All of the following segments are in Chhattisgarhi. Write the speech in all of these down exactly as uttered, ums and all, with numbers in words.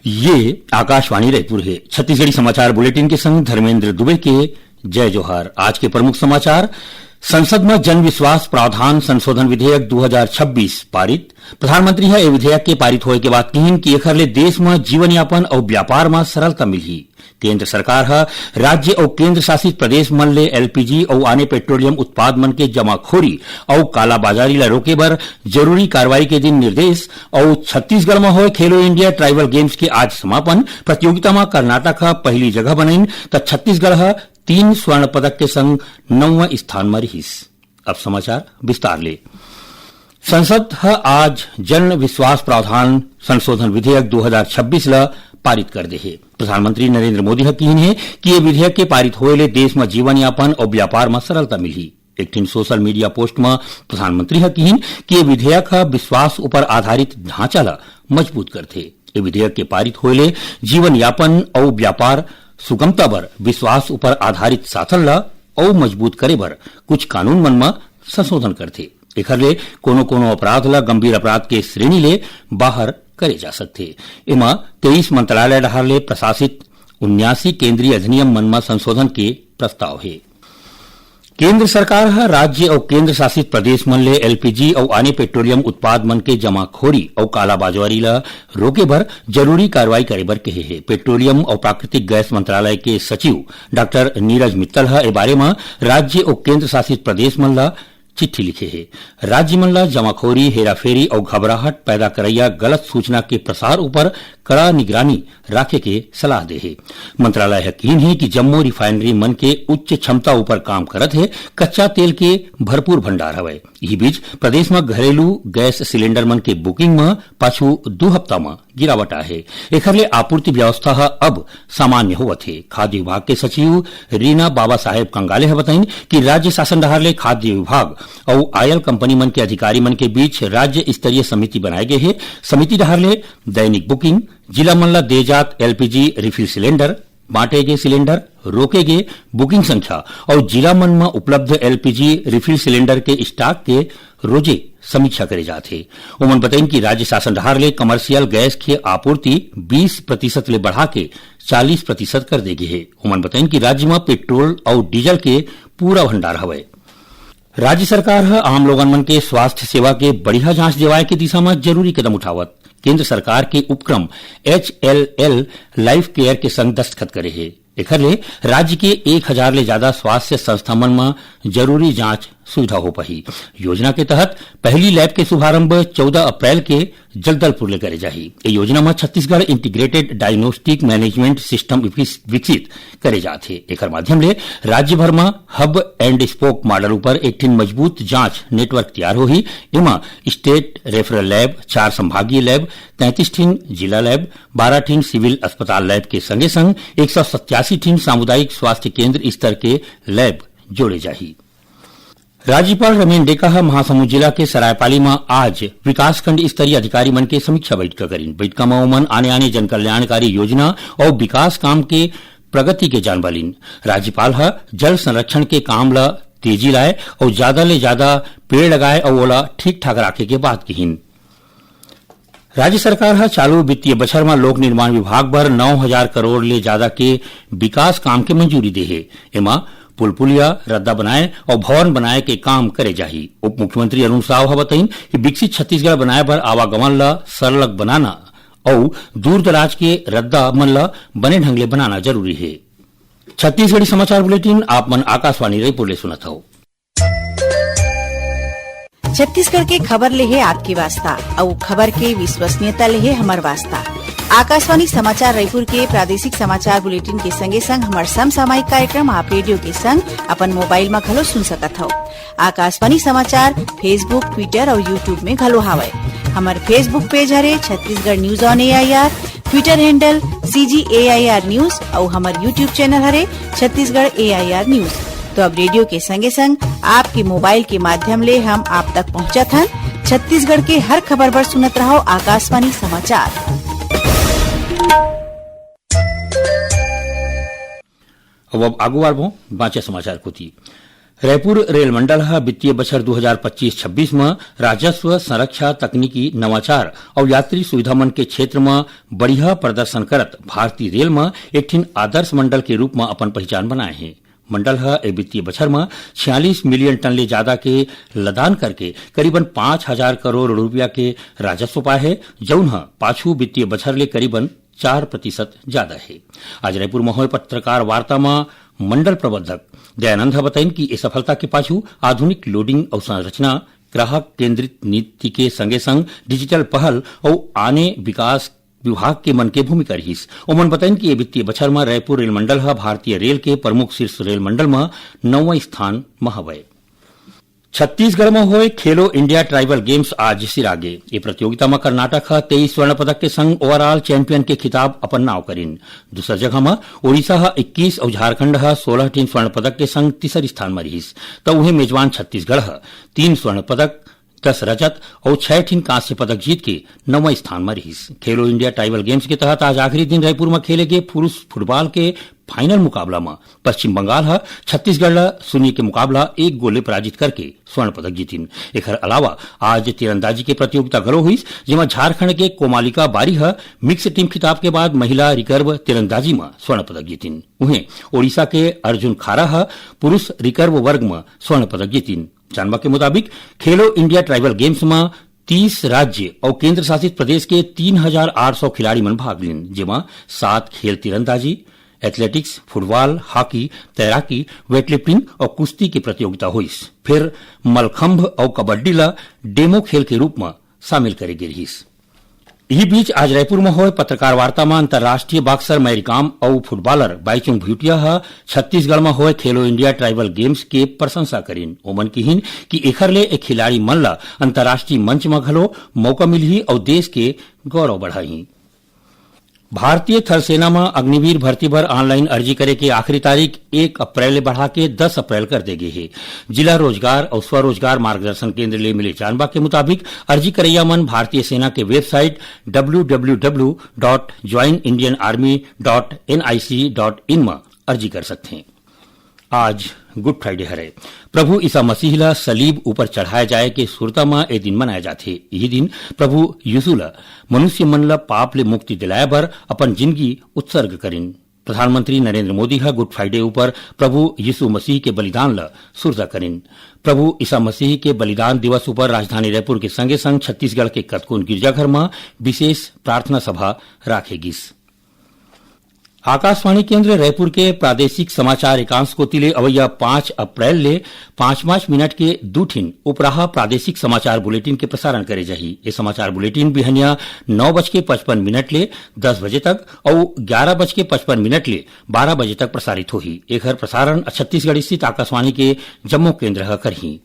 ये आकाशवाणी रायपुर हे। छत्तीसगढ़ी समाचार बुलेटिन के संग धर्मेंद्र दुबे के जय जोहार। आज के प्रमुख समाचार। संसद म जन विश्वास प्रावधान संशोधन विधेयक दू हजार छब्बीस पारित। प्रधानमंत्री ह ए विधेयक के पारित होए के बाद किहिन कि एखर ले देश म जीवन यापन अउ व्यापार म सरलता मिलही। केंद्र सरकार ह राज्य अउ केंद्र शासित प्रदेश मन ले एलपीजी अउ आने पेट्रोलियम उत्पाद मन के जमाखोरी अउ कालाबाजारी ल रोके बर जरूरी कार्रवाई के दिन निर्देश। अउ छत्तीसगढ़ म होए खेलो इंडिया ट्राइबल गेम्स के आज समापन। प्रतियोगिता म कर्नाटक ह पहली जगह बनइन, त छत्तीसगढ़ ह तीन स्वर्ण पदक के संग नौवां स्थान म रिहिस। अब समाचार विस्तार ले। संसद ह आज जन विश्वास प्रावधान संशोधन विधेयक दू हजार छब्बीस ल पारित कर दे हे। प्रधानमंत्री नरेंद्र मोदी ह किहिन हे कि ये विधेयक के पारित होए ले देश म जीवन यापन अउ व्यापार म सरलता मिलही। एक ठिन सोशल मीडिया पोस्ट म प्रधानमंत्री ह किहिन कि ये विधेयक ह विश्वास ऊपर आधारित ढांचा ल मजबूत करथे। ये विधेयक के पारित होए ले जीवन यापन अउ व्यापार सुगमता बर विश्वास ऊपर आधारित शासन ल अउ मजबूत करे बर कुछ कानून मन म संशोधन करथे। एखर ले कोनो-कोनो अपराध ल गंभीर अपराध के श्रेणी ले बाहर करे जा सकथे। एमा तेईस मंत्रालय डहार ले प्रशासित उन्यासी केंद्रीय अधिनियम मन म संशोधन के प्रस्ताव हे। केंद्र सरकार ह राज्य अउ केंद्र शासित प्रदेश मन ले एलपीजी अउ आने पेट्रोलियम उत्पाद मन के जमाखोरी अउ कालाबाजारी ल रोके बर जरूरी कार्रवाई करे बर कहे हे। पेट्रोलियम अउ प्राकृतिक गैस मंत्रालय के सचिव डॉक्टर नीरज मित्तल ह ए बारे म राज्य अउ केंद्र शासित प्रदेश मन ल चिट्ठी लिखे हे। राज्य मन ल जमाखोरी, हेराफेरी अउ घबराहट पैदा करइया गलत सूचना के प्रसार ऊपर कड़ा निगरानी राखे के सलाह दे हे। मंत्रालय ह किहिन हे कि जम्मो रिफाइनरी मन के उच्च क्षमता ऊपर काम करत हे, कच्चा तेल के भरपूर भंडार हवय। इही बीच प्रदेश म घरेलू गैस सिलेंडर मन के बुकिंग म पाछू दू हफ्ता म गिरावट आहे। एखर ले आपूर्ति व्यवस्था ह अब सामान्य होवत हे। खाद्य विभाग के सचिव रीना बाबा साहेब कंगाले ह बताइन कि राज्य शासन डहार ले खाद्य विभाग अउ ऑयल कंपनी मन के अधिकारी मन के बीच राज्य स्तरीय समिति बनाए गे हे। समिति डहार ले दैनिक बुकिंग, जिला मन ल दे जात एलपीजी रिफिल सिलेंडर, बांटे गे सिलेंडर, रोके गे बुकिंग संख्या अउ जिला मन म उपलब्ध एलपीजी रिफिल सिलेंडर के स्टॉक के रोजे समीक्षा करे जात हे। ओमन बताइन कि राज्य शासन डहार ले कमर्शियल गैस के आपूर्ति बीस प्रतिशत ले बढ़ा के चालीस प्रतिशत कर दे गे हे। ओमन बताइन कि राज्य म पेट्रोल अउ डीजल के पूरा भंडार हवय। राज्य सरकार ह आम लोगन मन के स्वास्थ्य सेवा के बढ़िया जांच देवाए के दिशा म जरूरी कदम उठावत केंद्र सरकार के उपक्रम एचएलएल लाइफ केयर के संग दस्तखत करे हे। एखर ले राज्य के एक हजार ले जादा स्वास्थ्य संस्था मन म जरूरी जांच सुविधा हो पाही। योजना के तहत पहली लैब के शुभारंभ चौदह अप्रैल के जगदलपुर ले करे जाही। ए योजना म Chhattisgarh integrated diagnostic management system विकस-, विकसित करे जात हे। एखर माध्यम ले राज्य भर म हब एंड स्पोक मॉडल ऊपर एक ठिन मजबूत जांच नेटवर्क तैयार होही। एमा स्टेट रेफरल लैब, चार संभागीय लैब, तैंतीस ठिन जिला लैब, बारह ठिन सिविल अस्पताल लैब के संगे संग एक सौ सत्यासी ठिन सामुदायिक स्वास्थ्य केंद्र स्तर के लैब जोड़े जाही। राज्यपाल रमेन डेका ह महासमुंद जिला के सरायपाली म आज विकासखंड स्तरीय अधिकारी मन के समीक्षा बैठका करिन। बैठका म ओमन आने-आने जनकल्याणकारी योजना अउ विकास काम के प्रगति के जानबा लीन। राज्यपाल ह जल संरक्षण के काम ल तेजी लाए अउ जादा ले जादा पेड़ लगाए अउ ओला ठीक-ठाक राखे के बात किहिन। राज्य सरकार ह चालू वित्तीय बछर म लोक निर्माण विभाग बर नौ हजार करोड़ ले जादा के विकास काम के मंजूरी दे हे। एमा पुलपुलिया, रद्दा बनाए अउ भवन बनाए के काम करे जाही। उप मुख्यमंत्री अरुण साव ह बताइन कि विकसित छत्तीसगढ़ बनाए बर आवागमन ल सरलग बनाना अउ दूर-दराज के रद्दा मन ल बने ढंग ले बनाना जरूरी हे। छत्तीसगढ़ी समाचार बुलेटिन आप मन आकाशवाणी रायपुर ले सुनत हव। छत्तीसगढ़ के खबर ले हे आपके वास्ता, अउ खबर के विश्वसनीयता ले हे हमर वास्ता। आकाशवाणी समाचार रायपुर के प्रादेशिक समाचार बुलेटिन के संगे संग हमर समसामयिक कार्यक्रम आप रेडियो के संग अपन मोबाइल म घलो सुन सकत हव। आकाशवाणी समाचार Facebook, Twitter अउ YouTube में घलो हावय। हमर Facebook पेज हरे Chhattisgarh news on AIR, Twitter handle CG AIR news अउ हमर YouTube चैनल हरे छत्तीसगढ़ एआईआर न्यूज। तो अब रेडियो के संगे संग आपके मोबाइल के माध्यम ले हम आप तक पहुंचत हन। छत्तीसगढ़ के हर खबर बर सुनत रहव आकाशवाणी समाचार। अब, अब आगू बाढ़बो बांचे समाचार कोती। रायपुर रेल मंडल ह वित्तीय बछर दू हजार पच्चीस छब्बीस म राजस्व, संरक्षा, तकनीकी नवाचार अउ यात्री सुविधा मन के क्षेत्र म बढ़िया प्रदर्शन करत भारतीय रेल म एक ठिन आदर्श मंडल के रूप म अपन पहिचान बनाए हे। मंडल ह ए वित्तीय बछर म छियालीस मिलियन टन ले जादा के लदान करके करीबन पाँच हजार करोड़ रुपया के राजस्व पाए हे, जउन ह पाछू वित्तीय बछर ले करीबन चार प्रतिशत जादा हे। आज रायपुर म होए पत्रकार वार्ता म मंडल प्रबंधक दयानंद ह बताइन कि ए सफलता के पाछू आधुनिक लोडिंग अउ संरचना, ग्राहक केंद्रित नीति के संगे संग डिजिटल पहल अउ आने विकास विभाग के मन के भूमिका रहिस। ओमन बताइन कि ए वित्तीय बछर म रायपुर रेल मंडल ह भारतीय रेल के प्रमुख शीर्ष रेल मंडल म नौवां स्थान म हवय। छत्तीसगढ़ म होए खेलो इंडिया ट्राइबल गेम्स आज सिरागे। ये प्रतियोगिता म कर्नाटक ह तेईस स्वर्ण पदक के संग ओवरऑल चैंपियन के खिताब अपन नाव करिन। दूसर जगह म ओडिशा ह इक्कीस अउ झारखंड ह सोलह टीम स्वर्ण पदक के संग तीसर स्थान म रिहिस, त उहें मेजबान छत्तीसगढ़ ह तीन स्वर्ण पदक, दस रजत अउ छह ठिन कांस्य पदक जीत के नौवां स्थान म रिहिस। खेलो इंडिया ट्राइबल गेम्स के तहत आज आखिरी दिन रायपुर म खेले गे पुरुष फुटबॉल के फाइनल मुकाबला म पश्चिम बंगाल ह छत्तीसगढ़ ल शून्य के मुकाबला एक गोल ले पराजित करके स्वर्ण पदक जीतिन। एखर अलावा आज तीरंदाजी के प्रतियोगिता घलो होइस, जेमा झारखंड के कोमालिका बारी ह मिक्स टीम खिताब के बाद महिला रिकर्व तीरंदाजी म स्वर्ण पदक जीतिन। उहें, ओडिशा के अर्जुन खारा ह पुरुष रिकर्व वर्ग म स्वर्ण पदक जीतिन। जानबा के मुताबिक, खेलो इंडिया ट्राइबल गेम्स म तीस राज्य अउ केंद्र शासित प्रदेश के तीन हजार आठ सौ खिलाड़ी मन भाग लीन, जेमा सात खेल तीरंदाजी, एथलेटिक्स, फुटबॉल, हॉकी, तैराकी, वेटलिफ्टिंग अउ कुश्ती के प्रतियोगिता होइस। फेर मलखंभ अउ कबड्डी ल डेमो खेल के रूप म शामिल करे गे रिहिस। इही बीच आज रायपुर म होए पत्रकार वार्ता म अंतर्राष्ट्रीय बॉक्सर मैरीकॉम अउ फुटबॉलर बाईचुंग भूटिया ह छत्तीसगढ़ म होए खेलो इंडिया ट्राइबल गेम्स के प्रशंसा करिन। ओमन किहिन कि एखर ले ए खिलाड़ी मन ल अंतर्राष्ट्रीय मंच म घलो मौका मिलही अउ देश के गौरव बढ़ाही। भारतीय थल सेना म अग्निवीर भर्ती बर ऑनलाइन अर्जी करे के आखिरी तारीख एक अप्रैल ले बढ़ा के दस अप्रैल कर दे गे हे। जिला रोजगार अउ स्वरोजगार मार्गदर्शन केंद्र ले मिले जानबा के मुताबिक, अर्जी करइया मन भारतीय सेना के website W W W dot join Indian army dot N I C dot in म अर्जी कर सकथें। आज गुड फ्राइडे हरे। प्रभु ईसा मसीह ला सलीब ऊपर चढ़ाए जाए के सुरता म ए दिन मनाए जाथे। इही दिन प्रभु यीशु ला मनुष्य मन ला पाप ले मुक्ति दिलाए बर अपन जिंदगी उत्सर्ग करिन। प्रधानमंत्री नरेंद्र मोदी ह गुड फ्राइडे ऊपर प्रभु यीशु मसीह के बलिदान ला सुरता करिन। प्रभु ईसा मसीह के बलिदान दिवस ऊपर राजधानी रायपुर के संगे संग छत्तीसगढ़ के कतकोन गिरजाघर म विशेष प्रार्थना सभा राखे गिस। आकाशवाणी केंद्र रायपुर के प्रादेशिक समाचार एकांश कोति ले अवइया पाँच अप्रैल ले पाँच पाँच मिनट के दू ठिन उपराहा प्रादेशिक समाचार बुलेटिन के प्रसारण करे जाही। ये समाचार बुलेटिन बिहनिया नौ बज के पचपन मिनट ले दस बजे तक अउ ग्यारह बज के पचपन मिनट ले बारह बजे तक प्रसारित होही। एखर प्रसारण छत्तीसगढ़ स्थित आकाशवाणी के जम्मो केंद्र ह करही।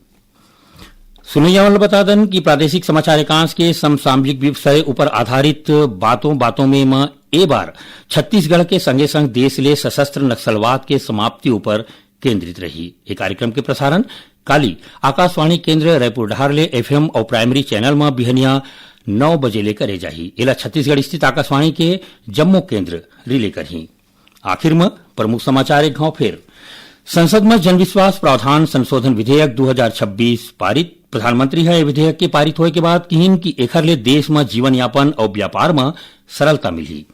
सुनइया मन ल बता दन कि प्रादेशिक समाचार एकांश के समसामयिक विषय ऊपर आधारित बातों बातों में म ए बार छत्तीसगढ़ के संगे संग देश ले सशस्त्र नक्सलवाद के समाप्ति ऊपर केंद्रित रही। ये कार्यक्रम के प्रसारण काली आकाशवाणी केंद्र रायपुर डहार ले एफएम अउ प्राइमरी चैनल म बिहनिया नौ बजे ले करे जाही। एला छत्तीसगढ़ स्थित आकाशवाणी के जम्मो केंद्र रिले करही। आखिर म प्रमुख समाचार एक घाव फेर। संसद म जनविश्वास प्रावधान संशोधन विधेयक दू हजार छब्बीस पारित। प्रधानमंत्री ह ए विधेयक के पारित होए के बाद किहिन कि एखर ले देश म जीवन यापन अउ व्यापार म सरलता मिलही।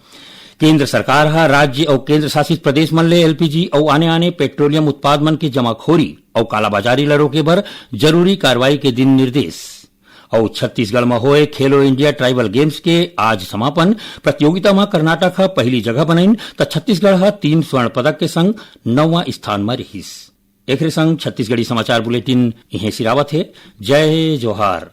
केंद्र सरकार ह राज्य अउ केंद्र शासित प्रदेश मन ले एलपीजी अउ आने-आने पेट्रोलियम उत्पाद मन के जमाखोरी अउ कालाबाजारी ल रोके बर जरूरी कार्रवाई के दिन निर्देश। अउ छत्तीसगढ़ म होए खेलो इंडिया ट्राइबल गेम्स के आज समापन। प्रतियोगिता म कर्नाटक ह पहिली जगह बनइन, त छत्तीसगढ़ ह तीन स्वर्ण पदक के संग नौवां स्थान म रिहिस। एखरे संग छत्तीसगढ़ी समाचार बुलेटिन इहें सिरावत हे। जय जोहार।